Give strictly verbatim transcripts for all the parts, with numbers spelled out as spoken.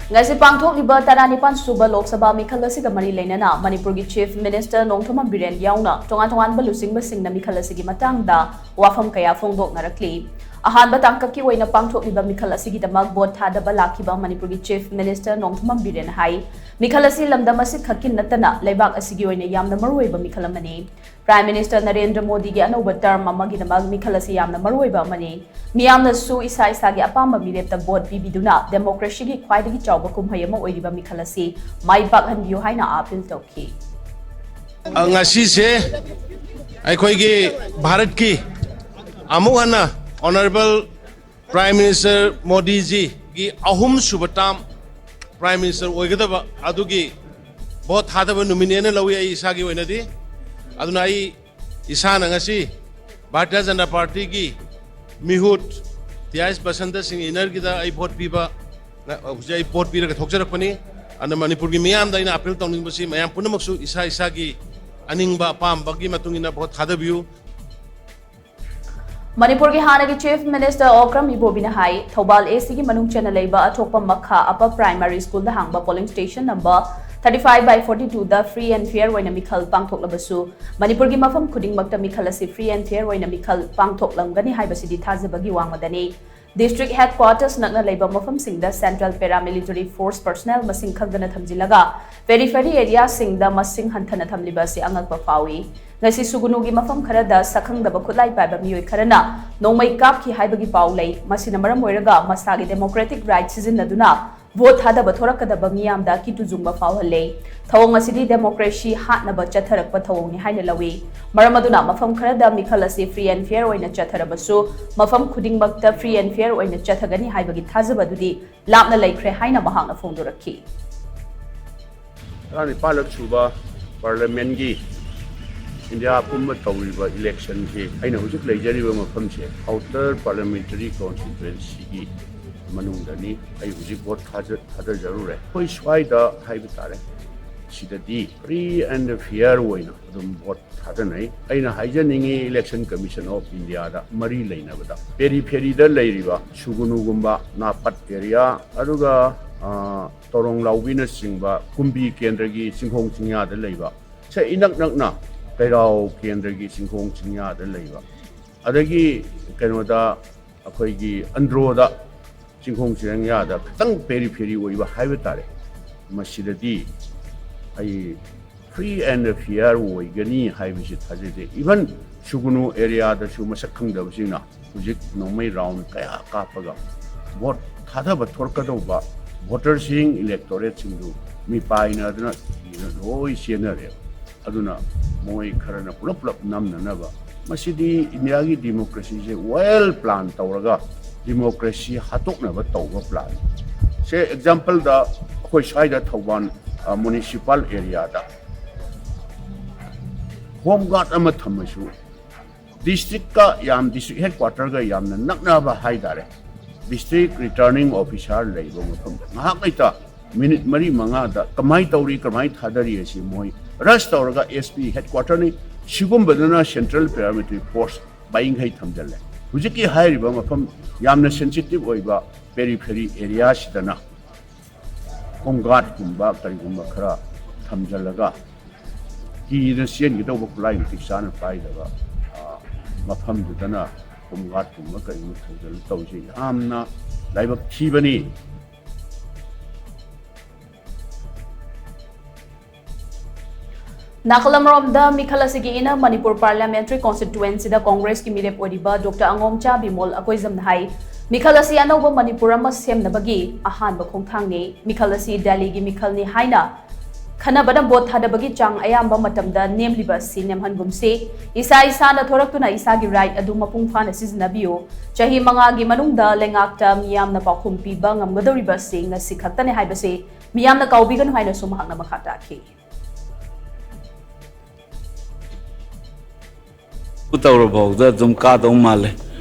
ꯉꯁꯤ ꯄꯥꯡꯊꯣꯛꯂꯤꯕ ꯇꯔꯥꯅꯤꯄꯥꯟ ꯁꯨꯕ ꯂꯣꯛ ꯁꯚꯥ ꯃꯤꯈꯜ ꯑꯁꯤꯒ ꯃꯔꯤ ꯂꯩꯅꯅ ꯃꯅꯤꯄꯨꯔꯒꯤ Chief Minister ꯅꯣꯡꯊꯣꯝꯕꯝ ꯕꯤꯔꯦꯟ ꯌꯥꯎꯅ ꯇꯣꯉꯥꯟ ꯇꯣꯉꯥꯟꯕ ꯂꯨꯆꯤꯡꯕꯁꯤꯡꯅ ꯃꯤꯈꯜ ꯑꯁꯤꯒꯤ ꯃꯇꯥꯡꯗ ꯋꯥꯐꯝ ꯀꯌꯥ ꯐꯣꯡꯗꯣꯛꯅꯔꯛꯂꯤ꯫ ꯑꯍꯥꯟꯕ ꯇꯥꯡꯀꯛꯀꯤ ꯑꯣꯏꯅ ꯄꯥꯡꯊꯣꯛꯂꯤꯕ ꯃꯤꯈꯜ ꯑꯁꯤꯒꯤꯗꯃꯛ ꯚꯣꯠ ꯊꯥꯗꯕ ꯂꯥꯛꯈꯤꯕ ꯃꯅꯤꯄꯨꯔꯒꯤ Chief Minister ꯅꯣꯡꯊꯣꯝꯕꯝ ꯕꯤꯔꯦꯟ ꯍꯥꯏ, ꯃꯤꯈꯜ ꯑꯁꯤ ꯂꯝꯗꯝ ꯑꯁꯤꯈꯛꯀꯤ ꯅꯠꯇꯅ ꯂꯩꯕꯥꯛ ꯑꯁꯤꯒꯤ ꯑꯣꯏꯅ ꯌꯥꯝꯅ ꯃꯔꯨꯑꯣꯏꯕ ꯃꯤꯈꯜ ꯑꯃꯅꯤ꯫ Prime Minister ꯅꯔꯦꯟꯗ꯭ꯔ ꯃꯣꯗꯤꯒꯤ ꯑꯅꯧꯕ term ꯑꯃꯒꯤꯗꯃꯛ ꯃꯤꯈꯜ ꯑꯁꯤ ꯌꯥꯝꯅ ꯃꯔꯨꯑꯣꯏꯕ ꯑꯃꯅꯤ꯫ ꯃꯤꯌꯥꯝꯅꯁꯨ ꯏꯁꯥ ꯏꯁꯥꯒꯤ ꯑꯄꯥꯝꯕ ꯃꯤꯔꯦꯞꯇ ꯚꯣꯠ ꯄꯤꯕꯤꯗꯨꯅ democracyꯒꯤ ꯈ꯭ꯋꯥꯏꯗꯒꯤ ꯆꯥꯎꯕ ꯀꯨꯝꯍꯩ ꯑꯃ ꯑꯣꯏꯔꯤꯕ ꯃꯤꯈꯜ ꯑꯁꯤ ꯃꯥꯏ ꯄꯥꯛꯍꯟꯕꯤꯌꯨ ꯍꯥꯏꯅ appeal ꯇꯧꯈꯤ꯫ ꯑ, ꯉꯁꯤꯁꯦ ꯑꯩꯈꯣꯏꯒꯤ ꯚꯥꯔꯠꯀꯤ ꯑꯃꯨꯛ ꯍꯟꯅ Honourable Prime Minister ꯃꯣꯗꯤꯖꯤꯒꯤ ꯑꯍꯨꯝꯁꯨꯕ term Prime Minister ꯑꯣꯏꯒꯗꯕ ꯑꯗꯨꯒꯤ ꯚꯣꯠ ꯊꯥꯗꯕ ꯅꯨꯃꯤꯠꯅꯦꯅ ꯂꯧꯏ ꯑꯩ ꯏꯁꯥꯒꯤ ꯑꯣꯏꯅꯗꯤ꯫ ꯑꯗꯨꯅ ꯑꯩ ꯏꯁꯥꯅ ꯉꯁꯤ ꯚꯥꯔꯇꯤꯌ ꯖꯅꯇꯥ ꯄꯥꯔꯇꯤꯒꯤ ꯃꯤꯍꯨꯠ ꯇꯤ ꯑꯥꯏ ꯑꯦꯁ ꯕꯁꯟꯇ ꯁꯤꯡ ꯏꯟꯅꯔꯒꯤꯗ ꯑꯩ ꯚꯣꯠ ꯄꯤꯕ, ꯍꯧꯖꯤꯛ ꯑꯩ ꯚꯣꯠ ꯄꯤꯔꯒ ꯊꯣꯛꯆꯔꯛꯄꯅꯤ꯫ ꯑꯗꯨꯅ ꯃꯅꯤꯄꯨꯔꯒꯤ ꯃꯤꯌꯥꯝꯗ ꯑꯩꯅ appeal ꯇꯧꯅꯤꯡꯕꯁꯤ ꯃꯌꯥꯝ ꯄꯨꯝꯅꯃꯛꯁꯨ ꯏꯁꯥ ꯏꯁꯥꯒꯤ ꯑꯅꯤꯡꯕ ꯑꯄꯥꯝꯕꯒꯤ ꯃꯇꯨꯡ ꯏꯟꯅ ꯚꯣꯠ ꯊꯥꯗꯕꯤꯌꯨ꯫ ꯃꯅꯤꯄꯨꯔꯒꯤ ꯍꯥꯟꯅꯒꯤ Chief Minister Okram ꯏꯕꯣꯕꯤꯅ high, Thoubal A Cꯒꯤ ꯃꯅꯨꯡ ꯆꯟꯅ ꯂꯩꯕ ꯑꯊꯣꯛꯄ ꯃꯈꯥ Upper Primary Schoolꯗ ꯍꯥꯡꯕ polling station number thirty five by forty twoꯗ free and fair ꯑꯣꯏꯅ ꯃꯤꯈꯜ ꯄꯥꯡꯊꯣꯛꯂꯕꯁꯨ, ꯃꯅꯤꯄꯨꯔꯒꯤ ꯃꯐꯝ ꯈꯨꯗꯤꯡꯃꯛꯇ ꯃꯤꯈꯜ ꯑꯁꯤ free and fair ꯑꯣꯏꯅ ꯃꯤꯈꯜ ꯄꯥꯡꯊꯣꯛꯂꯝꯒꯅꯤ ꯍꯥꯏꯕꯁꯤꯗꯤ ꯊꯥꯖꯕꯒꯤ ꯋꯥꯡꯃꯗꯅꯤ꯫ District headquarters ꯅꯛꯅ ꯂꯩꯕ ꯃꯐꯝꯁꯤꯡꯗ Central Paramilitary Force personnel ꯃꯁꯤꯡ ꯈꯪꯗꯅ ꯊꯝꯖꯤꯜꯂꯒ, periphery areaꯁꯤꯡꯗ ꯃꯁꯤꯡ ꯍꯟꯊꯅ ꯊꯝꯂꯤꯕ ꯑꯁꯤ ꯑꯉꯛꯄ ꯐꯥꯎꯏ꯫ ꯉꯁꯤ ꯁꯨꯒꯨꯅꯨꯒꯤ ꯃꯐꯝ ꯈꯔꯗ ꯁꯛꯈꯪꯗꯕ ꯈꯨꯠꯂꯥꯏ ꯄꯥꯏꯕ ꯃꯤꯑꯣꯏ ꯈꯔꯅ ꯅꯣꯡꯃꯩ ꯀꯥꯞꯈꯤ ꯍꯥꯏꯕꯒꯤ ꯄꯥꯎ ꯂꯩ꯫ ꯃꯁꯤꯅ ꯃꯔꯝ ꯑꯣꯏꯔꯒ ꯃꯁꯥꯒꯤ democratic right ꯁꯤꯖꯤꯟꯅꯗꯨꯅ ꯚꯣꯠ ꯊꯥꯗꯕ ꯊꯣꯔꯛꯀꯗꯕ ꯃꯤꯌꯥꯝꯗ ꯀꯤꯇꯨ ꯆꯨꯡꯕ ꯐꯥꯎꯍꯜꯂꯦ꯫ ꯊꯧꯑꯣꯡ ꯑꯁꯤꯗꯤ democracy ꯍꯥꯠꯅꯕ ꯆꯠꯊꯔꯛꯄ ꯊꯧꯑꯣꯡꯅꯤ ꯍꯥꯏꯅ ꯂꯧꯏ꯫ ꯃꯔꯝ ꯑꯗꯨꯅ ꯃꯐꯝ ꯈꯔꯗ ꯃꯤꯈꯜ ꯑꯁꯤ free and fair ꯑꯣꯏꯅ ꯆꯠꯊꯔꯕꯁꯨ, ꯃꯐꯝ ꯈꯨꯗꯤꯡꯃꯛꯇ free and fair ꯑꯣꯏꯅ ꯆꯠꯊꯒꯅꯤ ꯍꯥꯏꯕꯒꯤ ꯊꯥꯖꯕ ꯑꯗꯨꯗꯤ ꯂꯥꯞꯅ ꯂꯩꯈ꯭ꯔꯦ ꯍꯥꯏꯅ ꯃꯍꯥꯛꯅ ꯐꯣꯡꯗꯣꯔꯛꯈꯤ꯫ ꯇꯔꯥꯅꯤꯄꯥꯜꯂꯛ ꯁꯨꯕ Parliamentꯀꯤ ꯏꯟꯗꯤꯌꯥ ꯄꯨꯝꯕ ꯇꯧꯔꯤꯕ electionꯁꯤ ꯑꯩꯅ ꯍꯧꯖꯤꯛ ꯂꯩꯖꯔꯤꯕ ꯃꯐꯝꯁꯦ Outer Parliamentary Constituencyꯒꯤ ꯃꯅꯨꯡꯗꯅꯤ꯫ ꯑꯩ ꯍꯧꯖꯤꯛ ꯚꯣꯠ ꯊꯥꯗ- ꯊꯥꯗꯖꯔꯨꯔꯦ꯫ ꯑꯩꯈꯣꯏ ꯁ꯭ꯋꯥꯏꯗ ꯍꯥꯏꯕ ꯇꯥꯔꯦ, ꯁꯤꯗꯗꯤ free and fair ꯑꯣꯏꯅ ꯑꯗꯨꯝ ꯚꯣꯠ ꯊꯥꯗꯅꯩ꯫ ꯑꯩꯅ ꯍꯥꯏꯖꯅꯤꯡꯉꯤ Election Commission of Indiaꯗ ꯃꯔꯤ ꯂꯩꯅꯕꯗ, peripheryꯗ ꯂꯩꯔꯤꯕ ꯁꯨꯒꯨꯅꯨꯒꯨꯝꯕ, ꯅꯥꯄꯠ area, ꯑꯗꯨꯒ ꯑ, ꯇꯣꯔꯣꯡ ꯂꯥꯎꯕꯤꯅꯆꯤꯡꯕ ꯀꯨꯝꯕꯤ ꯀꯦꯟꯗ꯭ꯔꯒꯤ ꯆꯤꯡꯈꯣꯡ ꯆꯤꯡꯌꯥꯗ ꯂꯩꯕ, ꯁꯦ ꯏꯅꯛ ꯅꯛꯅ ꯀꯩꯔꯥꯎ ꯀꯦꯟꯗ꯭ꯔꯒꯤ ꯆꯤꯡꯈꯣꯡ ꯆꯤꯡꯌꯥꯗ ꯂꯩꯕ, ꯑꯗꯒꯤ ꯀꯩꯅꯣꯗ, ꯑꯩꯈꯣꯏꯒꯤ ꯑꯟꯗ꯭ꯔꯣꯗ ꯆꯤꯡꯈꯣꯡ ꯆꯤꯡꯌꯥꯗ ꯈꯤꯇꯪ periphery ꯑꯣꯏꯕ ꯍꯥꯏꯕ ꯇꯥꯔꯦ, ꯃꯁꯤꯗꯗꯤ ꯑꯩ free and fair ꯑꯣꯏꯒꯅꯤ ꯍꯥꯏꯕꯁꯤ ꯊꯥꯖꯗꯦ꯫ Even ꯁꯨꯒꯨꯅꯨ areaꯗꯁꯨ ꯃꯁꯛ ꯈꯪꯗꯕꯁꯤꯡꯅ ꯍꯧꯖꯤꯛ ꯅꯣꯡꯃꯩ round ꯀꯌꯥ ꯀꯥꯞꯄꯒ vote ꯊꯥꯗꯕ ꯊꯣꯔꯛꯀꯗꯧꯕ voterꯁꯤꯡ, electorateꯁꯤꯡꯗꯨ ꯃꯤꯄꯥꯏꯅꯗꯅ ꯂꯣꯏ ꯆꯦꯟꯅꯔꯦ꯫ ꯑꯗꯨꯅ ꯃꯣꯏ ꯈꯔꯅ ꯄꯨꯂꯞ ꯄꯨꯂꯞ ꯅꯝꯅꯅꯕ, ꯃꯁꯤꯗꯤ ꯏꯟꯗꯤꯌꯥꯒꯤ democracyꯁꯦ well plan ꯇꯧꯔꯒ democracy ꯍꯥꯠꯇꯣꯛꯅꯕ ꯇꯧꯕ plan꯫ ꯁꯦ exampleꯗ ꯑꯩꯈꯣꯏ ꯁ꯭ꯋꯥꯏꯗ ꯊꯧꯕꯥꯜ, ꯑ, municipal areaꯗ home guard ꯑꯃ ꯊꯝꯃꯁꯨ, districtꯀ ꯌꯥꯝ, district headquarterꯒ ꯌꯥꯝꯅ ꯅꯛꯅꯕ ꯍꯥꯏꯇꯥꯔꯦ, district returning officer ꯂꯩꯕ ꯃꯐꯝꯗ ꯉꯥꯏꯍꯥꯛ ꯂꯩꯇ minute ꯃꯔꯤ ꯃꯉꯥꯗ ꯀꯃꯥꯏꯅ ꯇꯧꯔꯤ, ꯀꯃꯥꯏꯅ ꯊꯥꯗꯔꯤ ꯑꯁꯤ ꯃꯣꯏ rush ꯇꯧꯔꯒ SP headquarterꯅꯤ꯫ ꯁꯤꯒꯨꯝꯕꯗꯅ central paramilitary force ꯕꯥꯏꯡꯈꯩ ꯊꯝꯖꯤꯜꯂꯦ꯫ ꯍꯧꯖꯤꯛꯀꯤ ꯍꯥꯏꯔꯤꯕ ꯃꯐꯝ ꯌꯥꯝꯅ sensitive ꯑꯣꯏꯕ periphery areaꯁꯤꯗꯅ home guardꯀꯨꯝꯕ ꯀꯔꯤꯒꯨꯝꯕ ꯈꯔ ꯊꯝꯖꯤꯜꯂꯒ ꯀꯤꯗꯅ ꯆꯦꯟꯒꯗꯧꯕ ꯈꯨꯠꯂꯥꯏ ꯃꯇꯤꯛ ꯆꯥꯅ ꯄꯥꯏꯗꯕ, ꯑ, ꯃꯐꯝꯗꯨꯗꯅ home guardꯀꯨꯝꯕ ꯀꯔꯤꯒꯨꯝꯕ ꯊꯝꯖꯤꯜꯂ ꯇꯧꯔꯤꯁꯦ ꯌꯥꯝꯅ ꯂꯥꯏꯕꯛ ꯊꯤꯕꯅꯤ꯫ ꯅꯥꯀꯜ ꯑꯃꯔꯣꯝꯗ ꯃꯤꯈꯜ ꯑꯁꯤꯒꯤ ꯏꯅ ꯃꯅꯤꯄꯨꯔ parliamentary constituencyꯗ ꯀꯣꯡꯒ꯭ꯔꯦꯁꯀꯤ ꯃꯤꯔꯦꯞ ꯑꯣꯏꯔꯤꯕ ꯗꯣꯛꯇꯔ ꯑꯉꯣꯝꯆꯥ ꯕꯤꯃꯣꯜ ꯑꯀꯣꯏꯖꯝꯅ ꯍꯥꯏ, ꯃꯤꯈꯜ ꯑꯁꯤ ꯑꯅꯧꯕ ꯃꯅꯤꯄꯨꯔ ꯑꯃ ꯁꯦꯝꯅꯕꯒꯤ ꯑꯍꯥꯟꯕ ꯈꯣꯡꯊꯥꯡꯅꯤ꯫ ꯃꯤꯈꯜ ꯑꯁꯤ ꯗꯦꯜꯂꯤꯒꯤ ꯃꯤꯈꯜꯅꯤ ꯍꯥꯏꯅ ꯈꯟꯅꯕꯅ ꯚꯣꯠ ꯊꯥꯗꯕꯒꯤ ꯆꯥꯡ ꯑꯌꯥꯝꯕ ꯃꯇꯝꯗ ꯅꯦꯝꯂꯤꯕ ꯑꯁꯤ ꯅꯦꯝꯍꯟꯒꯨꯝꯁꯤ꯫ ꯏꯁꯥ ꯏꯁꯥꯅ ꯊꯣꯔꯛꯇꯨꯅ ꯏꯁꯥꯒꯤ right ꯑꯗꯨ ꯃꯄꯨꯡ ꯐꯥꯅ ꯁꯤꯖꯤꯟꯅꯕꯤꯌꯨ꯫ ꯆꯍꯤ ꯃꯉꯥꯒꯤ ꯃꯅꯨꯡꯗ ꯂꯩꯉꯥꯛꯇ ꯃꯤꯌꯥꯝꯅ ꯄꯥꯎꯈꯨꯝ ꯄꯤꯕ ꯉꯝꯒꯗꯧꯔꯤꯕ ꯑꯁꯤ ꯉꯁꯤ ꯈꯛꯇꯅꯤ ꯍꯥꯏꯕꯁꯤ ꯃꯤꯌꯥꯝꯅ ꯀꯥꯎꯕꯤꯒꯅꯨ ꯍꯥꯏꯅꯁꯨ ꯃꯍꯥꯛꯅ ꯃꯈꯥ ꯇꯥꯈꯤ꯫ ꯇꯧꯔꯐꯥꯎꯗ ꯑꯗꯨꯝ ꯀꯥꯗꯧ ꯃꯥꯜꯂꯦ꯫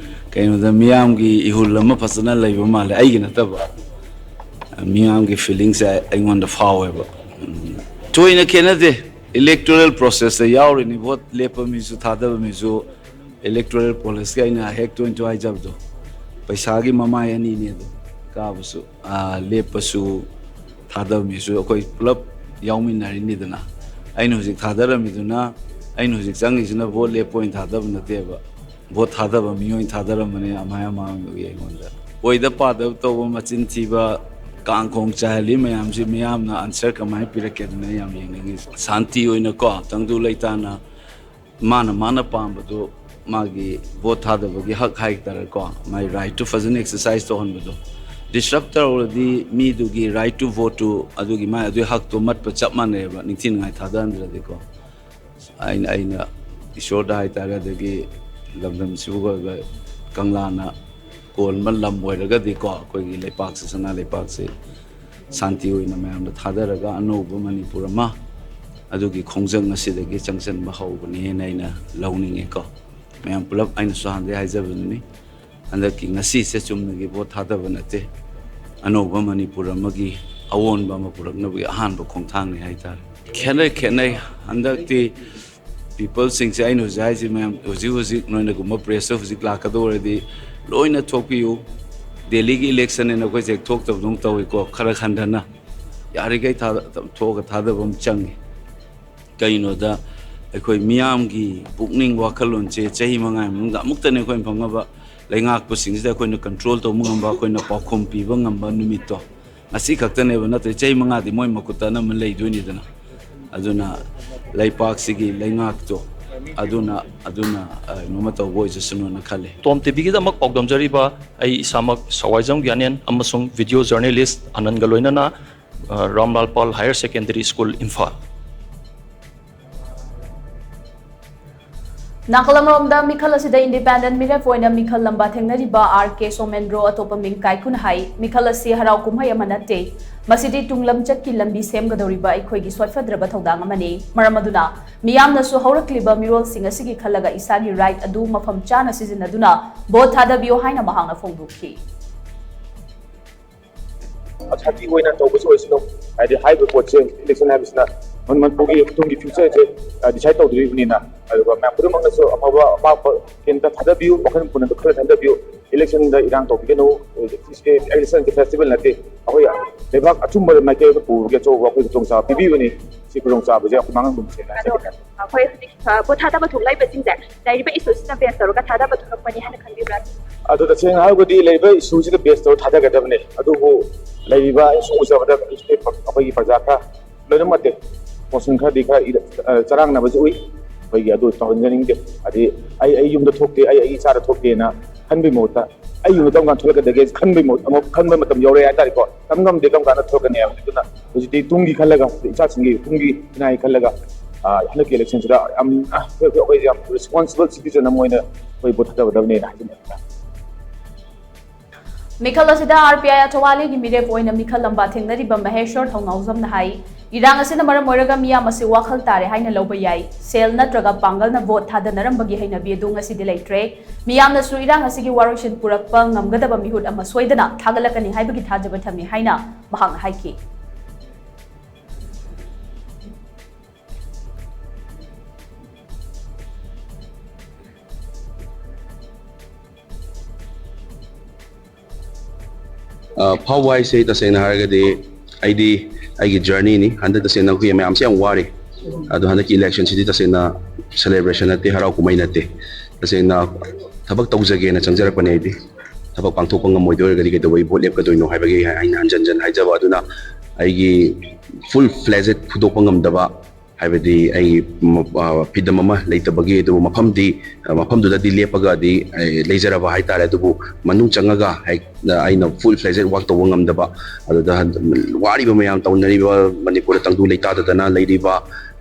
ꯀꯩꯅꯣꯗ ꯃꯤꯌꯥꯝꯒꯤ ꯏꯍꯨꯜ ꯑꯃ ꯐꯖꯅ ꯂꯩꯕ ꯃꯥꯜꯂꯦ, ꯑꯩꯒꯤ ꯅꯠꯇꯕ꯫ ꯃꯤꯌꯥꯝꯒꯤ feelingꯁꯦ ꯑꯩꯉꯣꯟꯗ ꯐꯥꯎꯋꯦꯕ꯫ ꯎꯝ, ꯊꯣꯏꯅ ꯈꯦꯠꯅꯗꯦ꯫ Electoral processꯇ ꯌꯥꯎꯔꯤꯅꯤ, vote ꯂꯦꯞꯄ ꯃꯤꯁꯨ ꯊꯥꯗꯕ ꯃꯤꯁꯨ꯫ Electoral processꯀꯤ ꯑꯩꯅ ꯍꯦꯛ ꯇꯣꯏꯅ ꯇꯣꯏꯅ ꯍꯥꯏꯖꯕꯗꯣ, ꯄꯩꯁꯥꯒꯤ ꯃꯃꯥꯏ ꯑꯅꯤꯅꯦ ꯑꯗꯣ꯫ ꯆꯥꯕꯁꯨ, ꯑꯥ, ꯂꯦꯞꯄꯁꯨ, ꯊꯥꯗꯕ ꯃꯤꯁꯨ ꯑꯩꯈꯣꯏ ꯄꯨꯂꯞ ꯌꯥꯎꯃꯤꯟꯅꯔꯤꯅꯤꯗꯅ꯫ ꯑꯩꯅ ꯍꯧꯖꯤꯛ ꯊꯥꯗꯔꯝꯃꯤꯗꯨꯅ, ꯑꯩꯅ ꯍꯧꯖꯤꯛ ꯆꯪꯉꯤꯁꯤꯅ ꯚꯣꯠ ꯂꯦꯞꯄ ꯑꯣꯏꯅ ꯊꯥꯗꯕ ꯅꯠꯇꯦꯕ, ꯚꯣꯠ ꯊꯥꯗꯕ ꯃꯤꯑꯣꯏ ꯊꯥꯗꯔꯝꯕꯅꯦ ꯑꯃꯥꯏ ꯑꯃꯥꯏ ꯑꯣꯏ ꯑꯩꯉꯣꯟꯗ꯫ ꯑꯣꯏꯗ ꯄꯥꯗꯕ ꯇꯧꯕ, ꯃꯆꯤꯟ ꯊꯤꯕ, ꯀꯥꯡ ꯈꯣꯡ ꯆꯥꯏꯍꯜꯂꯤ ꯃꯌꯥꯝꯁꯤ ꯃꯤꯌꯥꯝꯅ answer ꯀꯃꯥꯏꯅ ꯄꯤꯔꯛꯀꯦꯗꯅ ꯑꯩ ꯌꯥꯝ ꯌꯦꯡꯅꯤꯡꯉꯤ꯫ ꯁꯥꯟꯇꯤ ꯑꯣꯏꯅꯀꯣ, ꯇꯪꯗꯨ ꯂꯩꯇꯥꯅ ꯃꯥꯅ, ꯃꯥꯅ ꯄꯥꯝꯕꯗꯨ, ꯃꯥꯒꯤ ꯚꯣꯠ ꯊꯥꯗꯕꯒꯤ ꯍꯛ ꯍꯥꯏꯇꯥꯔꯦꯀꯣ, ꯃꯥꯒꯤ right ꯇꯨ ꯐꯖꯅ exercise ꯇꯧꯍꯟꯕꯗꯣ꯫ Disrupt ꯇꯧꯔꯗꯤ ꯃꯤꯗꯨꯒꯤ right to vote ꯇꯨ, ꯑꯗꯨꯒꯤ ꯃꯥꯏ ꯑꯗꯨꯒꯤ ꯍꯛꯇꯣ ꯃꯠꯄ ꯆꯞ ꯃꯥꯟꯅꯩꯑꯕ, ꯅꯤꯡꯊꯤꯅꯤꯡꯉꯥꯏ ꯊꯥꯗꯍꯟꯗ꯭ꯔꯗꯤꯀꯣ꯫ ꯑꯩꯅ, ꯑꯩꯅ ꯏꯁꯣꯔꯗ ꯍꯥꯏꯇꯥꯔꯦ, ꯑꯗꯒꯤ ꯂꯝꯗꯝꯁꯤꯕꯨ ꯑꯣꯏꯕ ꯀꯪꯂꯥꯅ ꯀꯣꯟꯕ ꯂꯝ ꯑꯣꯏꯔꯒꯗꯤꯀꯣ, ꯑꯩꯈꯣꯏꯒꯤ ꯂꯩꯄꯥꯛꯁꯤ, ꯁꯅꯥ ꯂꯩꯄꯥꯛꯁꯤ ꯁꯥꯟꯇꯤ ꯑꯣꯏꯅ ꯃꯌꯥꯝꯗ ꯊꯥꯗꯔꯒ ꯑꯅꯧꯕ ꯃꯅꯤꯄꯨꯔ ꯑꯃ ꯑꯗꯨꯒꯤ ꯈꯣꯡꯖꯪ ꯑꯁꯤꯗꯒꯤ ꯆꯪꯁꯤꯟꯕ ꯍꯧꯕꯅꯦꯅ ꯑꯩꯅ ꯂꯧꯅꯤꯡꯉꯦꯀꯣ꯫ ꯃꯌꯥꯝ ꯄꯨꯂꯞ ꯑꯩꯅꯁꯨ ꯍꯥꯟꯅꯗꯩ ꯍꯥꯏꯖꯕꯗꯨꯅꯤ, ꯍꯟꯗꯛꯀꯤ ꯉꯁꯤꯁꯦ ꯆꯨꯝꯅꯒꯤ ꯚꯣꯠ ꯊꯥꯗꯕ ꯅꯠꯇꯦ, ꯑꯅꯧꯕ ꯃꯅꯤꯄꯨꯔ ꯑꯃꯒꯤ ꯑꯑꯣꯟꯕ ꯑꯃ ꯄꯨꯔꯛꯅꯕꯒꯤ ꯑꯍꯥꯟꯕ ꯈꯣꯡꯊꯥꯡꯅꯤ ꯍꯥꯏꯇꯥꯔꯦ꯫ ꯈꯦꯠꯅꯩ, ꯈꯦꯠꯅꯩ꯫ ꯍꯟꯗꯛꯇꯤ peopleꯁꯤꯡꯁꯦ, ꯑꯩꯅ ꯍꯧꯖꯤꯛ ꯍꯥꯏꯁꯤ ꯃꯌꯥꯝ, ꯍꯧꯖꯤꯛ ꯍꯧꯖꯤꯛ ꯅꯣꯏꯅꯒꯨꯝꯕ pressꯇ ꯍꯧꯖꯤꯛ ꯂꯥꯛꯀꯗꯧꯔꯗꯤ ꯂꯣꯏꯅ ꯊꯣꯛꯄꯤꯌꯨ꯫ ꯗꯦꯜꯂꯤꯒꯤ election ꯍꯥꯏꯅ ꯑꯩꯈꯣꯏꯁꯦ ꯍꯦꯛ ꯊꯣꯛꯇꯕꯗꯧꯅ ꯇꯧꯏꯀꯣ, ꯈꯔ ꯈꯟꯊꯅ꯫ ꯌꯥꯔꯤꯈꯩ ꯊꯥ-, ꯊꯣꯛꯑꯒ ꯊꯥꯗꯕ ꯑꯃ ꯆꯪꯉꯤ꯫ ꯀꯩꯒꯤꯅꯣꯗ, ꯑꯩꯈꯣꯏ ꯃꯤꯌꯥꯝꯒꯤ ꯄꯨꯛꯅꯤꯡ ꯋꯥꯈꯜꯂꯣꯟꯁꯦ ꯆꯍꯤ ꯃꯉꯥꯒꯤ ꯃꯅꯨꯡꯗ ꯑꯃꯨꯛꯇꯅꯦ ꯑꯩꯈꯣꯏꯅ ꯐꯪꯉꯕ꯫ ꯂꯩꯉꯥꯛꯄꯁꯤꯡꯁꯤꯗ ꯑꯩꯈꯣꯏꯅ control ꯇꯧꯕ ꯉꯝꯕ, ꯑꯩꯈꯣꯏꯅ ꯄꯥꯎꯈꯨꯝ ꯄꯤꯕ ꯉꯝꯕ ꯅꯨꯃꯤꯠꯇꯣ꯫ ꯉꯁꯤ ꯈꯛꯇꯅꯦꯕ, ꯅꯠꯇ꯭ꯔꯗꯤ ꯆꯍꯤ ꯃꯉꯥꯗꯤ ꯃꯣꯏ ꯃꯈꯨꯠꯇ ꯑꯅꯝꯕ ꯂꯩꯗꯣꯏꯅꯤꯗꯅ꯫ ꯑꯗꯨꯅ ꯂꯩꯄꯥꯛꯁꯤꯒꯤ ꯂꯩꯉꯥꯛꯇꯣ, ꯑꯗꯨꯅ, ꯑꯗꯨꯅ, ꯑ, ꯀꯩꯅꯣꯃ ꯇꯧꯕ ꯑꯣꯏꯖꯁꯅꯨꯅ ꯈꯜꯂꯤ꯫ ꯇꯣꯝ ꯇꯤꯚꯤꯒꯤꯗꯃꯛ ꯄꯥꯎꯗꯝꯖꯔꯤꯕ ꯑꯩ ꯏꯁꯥꯃꯛ ꯁꯋꯥꯏꯖꯝ ꯒ꯭ꯌꯥꯅꯦꯟ ꯑꯃꯁꯨꯡ video journalist ꯑꯅꯟꯒ ꯂꯣꯏꯅꯅ, ꯑ, ꯔꯥꯝꯂꯥꯜ ꯄꯥꯜ Higher Secondary School, ꯏꯝꯐꯥꯜ꯫ ꯅꯥꯀꯜ ꯑꯃꯔꯣꯝꯗ ꯃꯤꯈꯜ ꯑꯁꯤꯗ independent ꯃꯤꯔꯦꯞ ꯑꯣꯏꯅ ꯃꯤꯈꯜ ꯂꯝꯕꯥ ꯊꯦꯡꯅꯔꯤꯕ ꯑꯥꯔ ꯀꯦ ꯁꯣꯃꯦꯟꯗ꯭ꯔꯣ, ꯑꯇꯣꯞꯄ ꯃꯤꯡ ꯀꯥꯏꯀꯨꯅ ꯍꯥꯏ, ꯃꯤꯈꯜ ꯑꯁꯤ ꯍꯔꯥꯎ ꯀꯨꯝꯍꯩ ꯑꯃ ꯅꯠꯇꯦ, ꯃꯁꯤꯗꯤ ꯇꯨꯡ ꯂꯝꯆꯠꯀꯤ ꯂꯝꯕꯤ ꯁꯦꯝꯒꯗꯧꯔꯤꯕ ꯑꯩꯈꯣꯏꯒꯤ ꯁꯣꯏꯐꯗ꯭ꯔꯕ ꯊꯧꯗꯥꯡ ꯑꯃꯅꯤ꯫ ꯃꯔꯝ ꯑꯗꯨꯅ ꯃꯤꯌꯥꯝꯅꯁꯨ ꯍꯧꯔꯛꯂꯤꯕ ꯃꯤꯔꯣꯜꯁꯤꯡ ꯑꯁꯤꯒꯤ ꯈꯜꯂꯒ ꯏꯁꯥꯒꯤ right ꯑꯗꯨ ꯃꯐꯝ ꯆꯥꯅ ꯁꯤꯖꯤꯟꯅꯗꯨꯅ ꯚꯣꯠ ꯊꯥꯗꯕꯤꯌꯨ ꯍꯥꯏꯅ ꯃꯍꯥꯛꯅ ꯐꯣꯡꯗꯣꯛꯈꯤ꯫ ꯑꯁꯥꯇꯤ ꯑꯣꯏꯅ ꯇꯧꯕꯁꯨ ꯑꯣꯏꯁꯅꯨ꯫ ꯍꯥꯏꯗꯤ ꯍꯥꯏꯔꯤꯕ ꯄꯣꯠꯁꯦ, election ꯍꯥꯏꯕꯁꯤꯅ ꯃꯅꯤꯄꯨꯔꯒꯤ ꯇꯨꯡꯒꯤ futureꯁꯦ, ꯑ, decide ꯇꯧꯗꯣꯔꯤꯕꯅꯤꯅ, ꯑꯗꯨꯒ ꯃꯌꯥꯝ ꯄꯨꯝꯅꯃꯛꯅꯁꯨ ꯑꯐꯕ ꯑꯄꯥꯝꯕ candidate ꯊꯥꯗꯕꯤꯌꯨ, ꯋꯥꯈꯜ ꯄꯨꯛꯅꯤꯡ ꯈꯜꯂ ꯊꯥꯗꯕꯤꯌꯨ꯫ ꯏꯂꯦꯛꯁꯟꯗ ꯏꯔꯥꯡ ꯇꯧꯕꯤꯒꯅꯨ꯫ ꯏꯂꯦꯛꯁꯟꯒꯤ ꯐꯦꯁꯇꯤꯚꯦꯜ ꯅꯠꯇꯦ, ꯑꯩꯈꯣꯏ ꯂꯩꯕꯥꯛ ꯑꯆꯨꯝꯕ ꯃꯥꯏꯀꯩꯗ ꯄꯨꯕꯒꯤ ꯑꯆꯧꯕ ꯑꯩꯈꯣꯏ ꯈꯨꯗꯣꯡꯆꯥꯕ ꯄꯤꯕꯤꯕꯅꯤ꯫ ꯁꯤ ꯈꯨꯗꯣꯡꯆꯥꯕꯁꯦ ꯑꯩꯈꯣꯏ ꯃꯥꯡꯍꯟꯒꯨꯝꯁꯦꯅ ꯍꯥꯏꯖꯒꯦ꯫ ꯑꯩꯈꯣꯏ ꯍꯧꯖꯤꯛ ꯚꯣꯠ ꯊꯥꯗꯕ ꯊꯣꯛꯂꯛꯏꯕꯁꯤꯡꯁꯦ ꯂꯩꯔꯤꯕ ꯏꯁꯨꯁꯤꯅ ꯕꯦꯁ ꯇꯧꯔꯒ ꯊꯥꯗꯕ ꯊꯣꯛꯂꯛꯄꯅꯤ ꯍꯥꯏꯅ ꯈꯟꯕꯤꯕ꯭ꯔꯥ? ꯑꯗꯨ ꯇꯁꯦꯡꯅ ꯍꯥꯏꯔꯒꯗꯤ ꯂꯩꯔꯤꯕ ꯏꯁꯨꯁꯤꯗ ꯕꯦꯁ ꯇꯧꯔ ꯊꯥꯗꯒꯗꯕꯅꯤ꯫ ꯑꯗꯨꯕꯨ ꯂꯩꯔꯤꯕ ꯑꯩꯅ ꯁꯨꯝ ꯎꯖꯕꯗ ꯑꯩꯈꯣꯏꯒꯤ ꯄ꯭ꯔꯖꯥ ꯈꯔ ꯂꯣꯏꯅꯃꯛꯇꯤ ꯃꯣꯁꯟ ꯈꯔꯗꯤ ꯈꯔ ꯏꯔ-, ꯑ, ꯆꯔꯥꯡꯅꯕꯁꯨ ꯎꯏ꯫ ꯑꯩꯈꯣꯏꯒꯤ ꯑꯗꯨ ꯇꯧꯍꯟꯖꯅꯤꯡꯗꯦ꯫ ꯍꯥꯏꯗꯤ ꯑꯩ, ꯑꯩ ꯌꯨꯝꯗ ꯊꯣꯛꯇꯦ, ꯑꯩ, ꯑꯩ ꯏꯆꯥꯗ ꯊꯣꯛꯇꯦꯅ ꯈꯟꯕꯒꯤ ꯃꯍꯨꯠꯇ ꯑꯩ ꯌꯨꯝꯗ ꯀꯔꯝ ꯀꯥꯟꯗ ꯊꯣꯛꯂꯛꯀꯗꯒꯦ ꯈꯟꯕꯒꯤ ꯃꯍꯨꯠ ꯑꯃꯨꯛ ꯈꯟꯕ ꯃꯇꯝ ꯌꯧꯔꯦ ꯍꯥꯏꯇꯥꯔꯦꯀꯣ꯫ ꯇꯝ ꯉꯝꯗꯦ ꯀꯔꯝ ꯀꯥꯟꯗ ꯊꯣꯛꯂꯛꯀꯅꯤ ꯍꯥꯏꯕꯗꯤ꯫ ꯑꯗꯨꯅ ꯍꯧꯖꯤꯛꯇꯤ ꯇꯨꯡꯒꯤ ꯈꯜꯂꯒ, ꯏꯆꯥꯁꯤꯡꯒꯤ ꯇꯨꯡꯒꯤ ꯏꯅꯥꯒꯤ ꯈꯜꯂꯒ, ꯑ, ꯍꯟꯗꯛꯀꯤ ꯏꯂꯦꯛꯁꯟꯁꯤꯗ ꯌꯥꯝ, ꯑ, ꯑꯩꯈꯣꯏ, ꯑꯩꯈꯣꯏꯁꯦ ꯌꯥꯝ ꯔꯦꯁꯄꯣꯟꯁꯤꯕꯜ ꯁꯤꯇꯤꯖꯟ ꯑꯃ ꯑꯣꯏꯅ ꯑꯩꯈꯣꯏ ꯚꯣꯠ ꯊꯥꯗꯒꯗꯕꯅꯦꯅ ꯍꯥꯏꯖꯅꯤꯡꯉꯤ꯫ ꯃꯤꯈꯜ ꯑꯁꯤꯗ ꯑꯥꯔ ꯄꯤ ꯑꯥꯏ ꯑꯊꯋꯥꯂꯤꯒꯤ ꯃꯤꯔꯦꯞ ꯑꯣꯏꯅ ꯃꯤꯈꯜ ꯂꯝꯕꯥ ꯊꯦꯡꯅꯔꯤꯕ ꯃꯍꯦꯁꯣꯔ ꯊꯧꯅꯥꯎꯖꯝꯅ ꯍꯥꯏ, ꯏꯔꯥꯡ ꯑꯁꯤꯅ ꯃꯔꯝ ꯑꯣꯏꯔꯒ ꯃꯤꯌꯥꯝ ꯑꯁꯤ ꯋꯥꯈꯜ ꯇꯥꯔꯦ ꯍꯥꯏꯅ ꯂꯧꯕ ꯌꯥꯏ꯫ ꯁꯦꯜ ꯅꯠꯇ꯭ꯔꯒ ꯄꯥꯡꯒꯜꯅ ꯚꯣꯠ ꯊꯥꯗꯅꯔꯝꯕꯒꯤ ꯍꯩꯅꯕꯤ ꯑꯗꯨ ꯉꯁꯤꯗꯤ ꯂꯩꯇ꯭ꯔꯦ꯫ ꯃꯤꯌꯥꯝꯅꯁꯨ ꯏꯔꯥꯡ ꯑꯁꯤꯒꯤ ꯋꯥꯔꯣꯏꯁꯤꯟ ꯄꯨꯔꯛꯄ ꯉꯝꯒꯗꯕ ꯃꯤꯍꯨꯠ ꯑꯃ ꯁꯣꯏꯗꯅ ꯊꯥꯒꯠꯂꯛꯀꯅꯤ ꯍꯥꯏꯕꯒꯤ ꯊꯥꯖꯕ ꯊꯝꯃꯤ ꯍꯥꯏꯅ ꯃꯍꯥꯛꯅ ꯍꯥꯏꯈꯤ꯫ ꯑ, ꯐꯥꯎꯕ ꯍꯥꯏꯁꯦ ꯇꯁꯦꯡꯅ ꯍꯥꯏꯔꯒꯗꯤ ꯑꯩꯗꯤ ꯑꯩꯒꯤ ꯖꯔꯅꯤꯅꯤ꯫ ꯍꯟꯗꯛ ꯇꯁꯦꯡꯅ ꯑꯩꯈꯣꯏ ꯃꯌꯥꯝꯁꯦ ꯌꯥꯝ ꯋꯥꯔꯤ꯫ ꯑꯗꯣ ꯍꯟꯗꯛꯀꯤ ꯏꯂꯦꯛꯁꯟꯁꯤꯗꯤ ꯇꯁꯦꯡꯅ ꯁꯦꯂꯦꯕ꯭ꯔꯦꯁꯟ ꯅꯠꯇꯦ, ꯍꯔꯥꯎ ꯀꯨꯝꯍꯩ ꯅꯠꯇꯦ꯫ ꯇꯁꯦꯡꯅ ꯊꯕꯛ ꯇꯧꯖꯒꯦꯅ ꯆꯪꯖꯔꯛꯄꯅꯦ ꯑꯩꯗꯤ꯫ ꯊꯕꯛ ꯄꯥꯡꯊꯣꯛꯄ ꯉꯝꯃꯣꯏꯗꯣꯏ ꯑꯣꯏꯔꯒꯗꯤ ꯀꯩꯗꯧꯕꯩ ꯚꯣꯠ ꯂꯦꯞꯀꯗꯣꯏꯅꯣ ꯍꯥꯏꯕꯒꯤ ꯑꯩꯅ ꯍꯟꯖꯟ ꯍꯟꯖꯟ ꯍꯥꯏꯖꯕ꯫ ꯑꯗꯨꯅ ꯑꯩꯒꯤ ꯐꯨꯜ ꯐ꯭ꯂꯦꯖꯦꯠ ꯐꯨꯗꯣꯛꯄ ꯉꯝꯗꯕ, ꯍꯥꯏꯕꯗꯤ ꯑꯩꯒꯤ ꯃ-, ꯑ, ꯐ꯭ꯔꯤꯗꯝ ꯑꯃ ꯂꯩꯇꯕꯒꯤ, ꯑꯗꯨꯕꯨ ꯃꯐꯝꯗꯤ, ꯑ, ꯃꯐꯝꯗꯨꯗꯗꯤ ꯂꯦꯞꯄꯒꯗꯤ ꯑꯩ ꯂꯩꯖꯔꯕ ꯍꯥꯏꯇꯥꯔꯦ꯫ ꯑꯗꯨꯕꯨ ꯃꯅꯨꯡ ꯆꯪꯉꯒ ꯍꯦꯛ ꯑꯩꯅ ꯐꯨꯜ ꯐ꯭ꯂꯦꯖꯦꯠ ꯋꯥꯛ ꯇꯧꯕ ꯉꯝꯗꯕ, ꯑꯗꯨꯗ ꯋꯥꯔꯤꯕ ꯃꯌꯥꯝ ꯇꯧꯅꯔꯤꯕ, ꯃꯅꯤꯄꯨꯔꯗ ꯇꯪꯗꯨ ꯂꯩꯇꯥꯗꯗꯅ ꯂꯩꯔꯤꯕ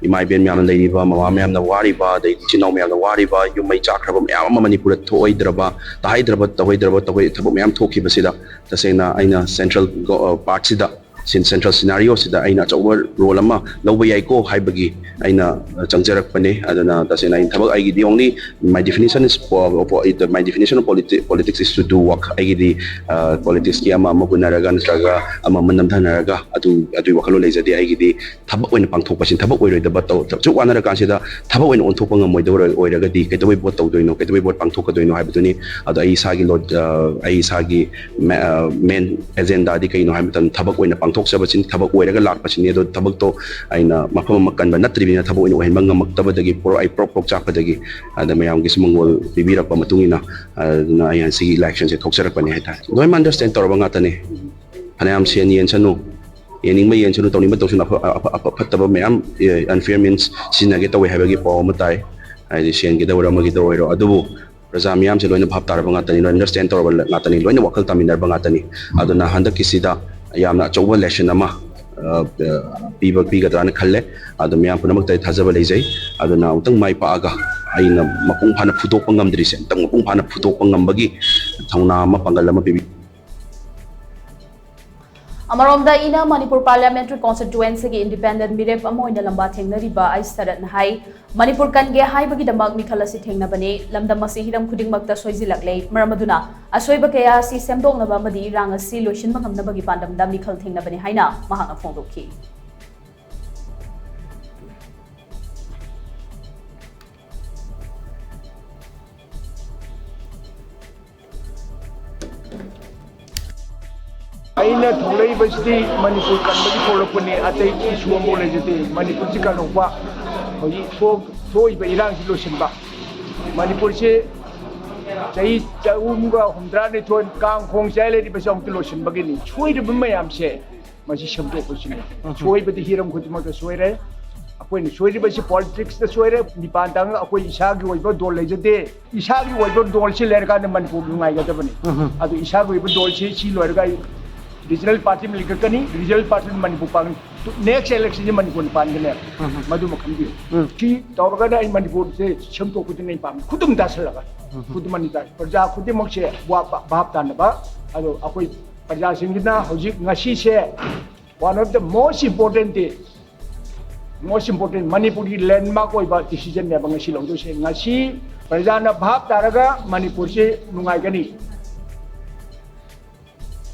ꯏꯃꯥ ꯏꯕꯦꯟ ꯃꯌꯥꯝꯅ ꯂꯩꯔꯤꯕ, ꯃꯃꯥ ꯃꯌꯥꯝꯅ ꯋꯥꯔꯤꯕ, ꯑꯗꯩ ꯏꯆꯤꯟ ꯏꯅꯥꯎ ꯃꯌꯥꯝꯅ ꯋꯥꯔꯤꯕ, ꯌꯨꯝ ꯃꯩ ꯆꯥꯛꯈ꯭ꯔꯕ ꯃꯌꯥꯝ ꯑꯃ ꯃꯅꯤꯄꯨꯔꯗ ꯊꯣꯛꯑꯣꯏꯗ꯭ꯔꯕ, ꯇꯥꯍꯩꯗ꯭ꯔꯕ, ꯇꯧꯍꯩꯗ꯭ꯔꯕ, ꯇꯧꯍꯩ-, ꯊꯕꯛ ꯃꯌꯥꯝ ꯊꯣꯛꯈꯤꯕꯁꯤꯗ ꯇꯁꯦꯡꯅ ꯑꯩꯅ ꯁꯦꯟꯇ꯭ꯔꯦꯜ ꯒꯣ-, ꯑ, ꯄꯥꯔꯠꯁꯤꯗ central scenario ꯁꯤꯗ ꯑꯩꯅ ꯑꯆꯧꯕ role ꯑꯃ ꯂꯧꯕ ꯌꯥꯏꯀꯣ ꯍꯥꯏꯕꯒꯤ ꯑꯩꯅ ꯆꯪꯖꯔꯛꯄꯅꯦ꯫ ꯑꯗꯨꯅ ꯇꯁꯦꯡꯅ ꯑꯩꯅ ꯊꯕꯛ ꯑꯩꯒꯤꯗꯤ only my definition is po-, po-, it- my definition of politi- politics is to do work. ꯑꯩꯒꯤꯗꯤ ꯄꯣꯂꯤꯇꯤꯛꯁꯀꯤ ꯑꯃ ꯑꯃ ꯍꯨꯟꯅꯔꯒ ꯅꯠꯇ꯭ꯔꯒ ꯑꯃ ꯑꯃ ꯅꯝꯊꯅꯔꯒ ꯑꯗꯨ ꯑꯗꯨꯒꯤ ꯋꯥꯈꯜꯂꯣꯟ ꯂꯩꯖꯗꯦ꯫ ꯑꯩꯒꯤꯗꯤ ꯊꯕꯛ ꯑꯣꯏꯅ ꯄꯥꯡꯊꯣꯛꯄꯁꯤꯅ ꯊꯕꯛ ꯑꯣꯏꯔꯣꯏꯗꯕ ꯇꯧ- ꯁꯨꯛ ꯋꯥꯅꯔꯀꯥꯟꯁꯤꯗ ꯊꯕꯛ ꯑꯣꯏꯅ ꯑꯣꯟꯊꯣꯛꯄ ꯉꯝꯃꯣꯏꯗꯕ ꯑꯣꯏꯔ- ꯑꯣꯏꯔꯒꯗꯤ ꯀꯩꯗꯧꯕꯩ ꯚꯣꯠ ꯇꯧꯗꯣꯏꯅꯣ, ꯀꯩꯗꯧꯕꯩ ꯚꯣꯠ ꯄꯥꯡꯊꯣꯛꯀꯗꯣꯏꯅꯣ ꯍꯥꯏꯕꯗꯨꯅꯤ꯫ ꯑꯗꯣ ꯑꯩ ꯏꯁꯥꯒꯤ ꯂꯣ- ꯑ, ꯑꯩ ꯏꯁꯥꯒꯤ main agendaꯗꯤ ꯀꯩꯅꯣ ꯍꯥꯏꯕ ꯃꯇꯝꯗ ꯊꯕꯛ ꯑꯣꯏꯅ ꯄꯥꯡꯊꯣꯛꯆꯕꯁꯤꯅꯤ, ꯊꯕꯛ ꯑꯣꯏꯔꯒ ꯂꯥꯛꯄꯁꯤꯅꯤ꯫ ꯑꯗꯣ ꯊꯕꯛꯇꯣ ꯑꯩꯅ ꯃꯐꯝ ꯑꯃ ꯀꯟꯕ ꯅꯠꯇ꯭ꯔꯤꯕꯅꯤꯅ ꯊꯕꯛ ꯑꯣꯏꯅ ꯑꯣꯏꯍꯟꯕ ꯉꯝꯃꯛꯇꯕꯗꯒꯤ ꯄꯣꯔꯣ- ꯑꯩ ꯄ꯭ꯔꯣꯛ ꯄ꯭ꯔꯣꯛ ꯆꯥꯛꯄꯗꯒꯤ ꯑꯗ ꯃꯌꯥꯝꯒꯤꯁꯨ ꯃꯪꯒꯣꯜ ꯄꯤꯕꯤꯔꯛꯄ ꯃꯇꯨꯡ ꯏꯟꯅ ꯑꯗꯨꯅ ꯑꯩ ꯉꯁꯤꯒꯤ electionꯁꯦ ꯊꯣꯛꯆꯔꯛꯄꯅꯦ ꯍꯥꯏꯇꯥꯔꯦ꯫ ꯂꯣꯏꯅ understand ꯇꯧꯔꯕ ꯉꯥꯛꯇꯅꯦ꯫ ꯐꯅꯌꯥꯝ ꯁꯦꯟ ꯌꯦꯟꯁꯅꯨ, ꯌꯦꯟꯅꯤꯡꯕ ꯌꯦꯟꯁꯅꯨ, ꯇꯧꯅꯤꯡꯕ ꯇꯧꯁꯅꯨ, ꯑꯐ- ꯑꯐ- ꯑꯐ- ꯐꯠꯇꯕ ꯃꯌꯥꯝ, ꯑꯦ, unfair means ꯁꯤꯖꯤꯟꯅꯒꯦ ꯇꯧꯋꯦ ꯍꯥꯏꯕꯒꯤ ꯄꯥꯎ ꯑꯃ ꯇꯥꯏ꯫ ꯍꯥꯏꯗꯤ ꯁꯦꯟꯒꯤꯗ ꯑꯣꯏꯔꯣ ꯑꯃꯒꯤꯗ ꯑꯣꯏꯔꯣ, ꯑꯗꯨꯕꯨ ꯄ꯭ꯔꯖꯥ ꯃꯤꯌꯥꯝꯁꯦ ꯂꯣꯏꯅ ꯚꯥꯞ ꯇꯥꯔꯕ ꯉꯥꯛꯇꯅꯤ, ꯂꯣꯏꯅ understand ꯇꯧꯔꯕ ꯉꯥꯛꯇꯅꯤ, ꯂꯣꯏꯅ ꯋꯥꯈꯜ ꯇꯥꯃꯤꯟꯅꯔꯕ ꯉꯥꯛꯇꯅꯤ꯫ ꯑꯗꯨꯅ ꯍꯟꯗꯛꯀꯤꯁꯤꯗ ꯌꯥꯝꯅ ꯑꯆꯧꯕ lesson ꯑꯃ ꯑ, ꯑ, ꯄꯤꯕ ꯄꯤꯒꯗ꯭ꯔꯥꯅ ꯈꯜꯂꯦ꯫ ꯑꯗꯣ ꯃꯌꯥꯝ ꯄꯨꯝꯅꯃꯛꯇ ꯑꯩ ꯊꯥꯖꯕ ꯂꯩꯖꯩ꯫ ꯑꯗꯨꯅ ꯑꯃꯨꯛꯇꯪ ꯃꯥꯏ ꯄꯥꯛꯑꯒ ꯑꯩꯅ ꯃꯄꯨꯡ ꯐꯥꯅ ꯐꯨꯗꯣꯛꯄ ꯉꯝꯗ꯭ꯔꯤꯁꯦ ꯑꯃꯨꯛꯇꯪ ꯃꯄꯨꯡ ꯐꯥꯅ ꯐꯨꯗꯣꯛꯄ ꯉꯝꯕꯒꯤ ꯊꯧꯅꯥ ꯑꯃ, ꯄꯥꯡꯒꯜ ꯑꯃ ꯄꯤꯕꯤ꯫ ꯑꯃꯔꯣꯝꯗ ꯏꯅ ꯃꯅꯤꯄꯨꯔ ꯄꯥꯔꯂꯤꯌꯥꯃꯦꯟꯇꯔꯤ ꯀꯣꯟꯁꯇꯤꯇ꯭ꯋꯦꯟꯁꯤꯒꯤ ꯏꯟꯗꯤꯄꯦꯟꯗꯦꯟꯠ ꯃꯤꯔꯦꯞ ꯑꯃ ꯑꯣꯏꯅ ꯂꯝꯕꯥ ꯊꯦꯡꯅꯔꯤꯕ ꯑꯩ ꯁꯔꯠꯅ ꯍꯥꯏ, ꯃꯅꯤꯄꯨꯔ ꯀꯟꯒꯦ ꯍꯥꯏꯕꯒꯤꯗꯃꯛ ꯃꯤꯈꯜ ꯑꯁꯤ ꯊꯦꯡꯅꯕꯅꯤ꯫ ꯂꯝꯗꯝ ꯑꯁꯤ ꯍꯤꯔꯝ ꯈꯨꯗꯤꯡꯃꯛꯇ ꯁꯣꯏꯖꯤꯜꯂꯛꯂꯦ꯫ ꯃꯔꯝ ꯑꯗꯨꯅ ꯑꯁꯣꯏꯕ ꯀꯌꯥ ꯑꯁꯤ ꯁꯦꯝꯗꯣꯛꯅꯕ ꯑꯃꯗꯤ ꯏꯔꯥꯡ ꯑꯁꯤ ꯂꯣꯏꯁꯤꯟꯕ ꯉꯝꯅꯕꯒꯤ ꯄꯥꯟꯗꯝꯗ ꯃꯤꯈꯜ ꯊꯦꯡꯅꯕꯅꯤ ꯍꯥꯏꯅ ꯃꯍꯥꯛꯅ ꯐꯣꯡꯗꯣꯛꯈꯤ꯫ ꯑꯩꯅ ꯊꯣꯛꯂꯛꯏꯕꯁꯤꯗꯤ ꯃꯅꯤꯄꯨꯔ ꯀꯟꯕꯒꯤ ꯊꯣꯛꯂꯛꯄꯅꯤ, ꯑꯇꯩ ꯏꯁꯨ ꯑꯃꯐꯥꯎ ꯂꯩꯖꯗꯦ꯫ ꯃꯅꯤꯄꯨꯔꯁꯤ ꯀꯟꯍꯧꯕ ꯍꯧꯖꯤꯛ ꯊꯣꯛ- ꯊꯣꯛꯏꯕ ꯏꯔꯥꯡꯁꯤ ꯂꯣꯏꯁꯤꯟꯕ꯫ ꯃꯅꯤꯄꯨꯔꯁꯤ ꯆꯍꯤ ꯆꯍꯨꯝꯒ ꯍꯨꯝꯗ꯭ꯔꯥꯅꯤꯊꯣꯏ ꯀꯥꯡ ꯈꯣꯡ ꯆꯥꯏ ꯂꯩꯔꯤꯕꯁꯤ ꯑꯃꯨꯛꯇ ꯂꯣꯏꯁꯤꯟꯕꯒꯤꯅꯤ꯫ ꯁꯣꯏꯔꯤꯕ ꯃꯌꯥꯝꯁꯦ ꯃꯁꯤ ꯁꯦꯝꯗꯣꯛꯄꯁꯤꯅꯤ꯫ ꯁꯣꯏꯕꯗꯤ ꯍꯤꯔꯝ ꯈꯨꯗꯤꯡꯃꯛꯇ ꯁꯣꯏꯔꯦ꯫ ꯑꯩꯈꯣꯏꯅ ꯁꯣꯏꯔꯤꯕꯁꯤ ꯄꯣꯂꯤꯇꯤꯛꯁꯇ ꯁꯣꯏꯔꯦ꯫ ꯃꯤꯄꯥꯟ ꯇꯥꯡꯅ ꯑꯩꯈꯣꯏ ꯏꯁꯥꯒꯤ ꯑꯣꯏꯕ ꯗꯣꯜ ꯂꯩꯖꯗꯦ꯫ ꯏꯁꯥꯒꯤ ꯑꯣꯏꯕ ꯗꯣꯜꯁꯤ ꯂꯩꯔꯀꯥꯟꯗ ꯃꯅꯤꯄꯨꯔ ꯅꯨꯡꯉꯥꯏꯒꯗꯕꯅꯤ꯫ ꯑꯗꯨ ꯏꯁꯥꯒꯤ ꯑꯣꯏꯕ ꯗꯣꯜꯁꯤ ꯁꯤ ꯂꯣꯏꯔꯒ ꯑꯩ ꯔꯤꯖꯅꯦꯜ ꯄꯥꯔꯇꯤ ꯑꯃ ꯂꯤꯡꯈꯠꯀꯅꯤ꯫ ꯔꯤꯖꯅꯦꯜ ꯄꯥꯔꯇꯤ ꯃꯅꯤꯄꯨꯔ ꯄꯥꯡ-, next election ꯁꯤ ꯃꯅꯤꯄꯨꯔꯅ ꯄꯥꯟꯒꯅꯦꯕ꯫ ꯃꯗꯨꯃ ꯈꯪꯕꯤꯌꯨ꯫ ꯁꯤ ꯇꯧꯔꯒꯅ ꯑꯩ ꯃꯅꯤꯄꯨꯔꯁꯦ ꯁꯦꯝꯗꯣꯛꯄꯗꯨꯅ ꯑꯩ ꯄꯥꯝꯃꯤ꯫ ꯈꯨꯗꯨꯝ ꯇꯥꯁꯜꯂꯒ꯫ ꯈꯨꯗꯨꯝ ꯑꯅꯤ ꯇꯥꯏ꯫ ꯄ꯭ꯔꯖꯥ ꯈꯨꯗꯤꯡꯃꯛꯁꯦ ꯋꯥ ꯄ-, ꯚꯥꯞ ꯇꯥꯅꯕ꯫ ꯑꯗꯣ ꯑꯩꯈꯣꯏ ꯄ꯭ꯔꯖꯥꯁꯤꯡꯁꯤꯅ ꯍꯧꯖꯤꯛ ꯉꯁꯤꯁꯦ One of the most important thing, most important, ꯃꯅꯤꯄꯨꯔꯒꯤ ꯂꯦꯟꯃꯥꯔꯛ ꯑꯣꯏꯕ ꯗꯤꯁꯤꯖꯟꯅꯦꯕ ꯉꯁꯤ ꯂꯧꯗꯣꯏꯁꯦ꯫ ꯉꯁꯤ ꯄ꯭ꯔꯖꯥꯅ ꯚꯥꯞ ꯇꯥꯔꯒ ꯃꯅꯤꯄꯨꯔꯁꯤ ꯅꯨꯡꯉꯥꯏꯒꯅꯤ꯫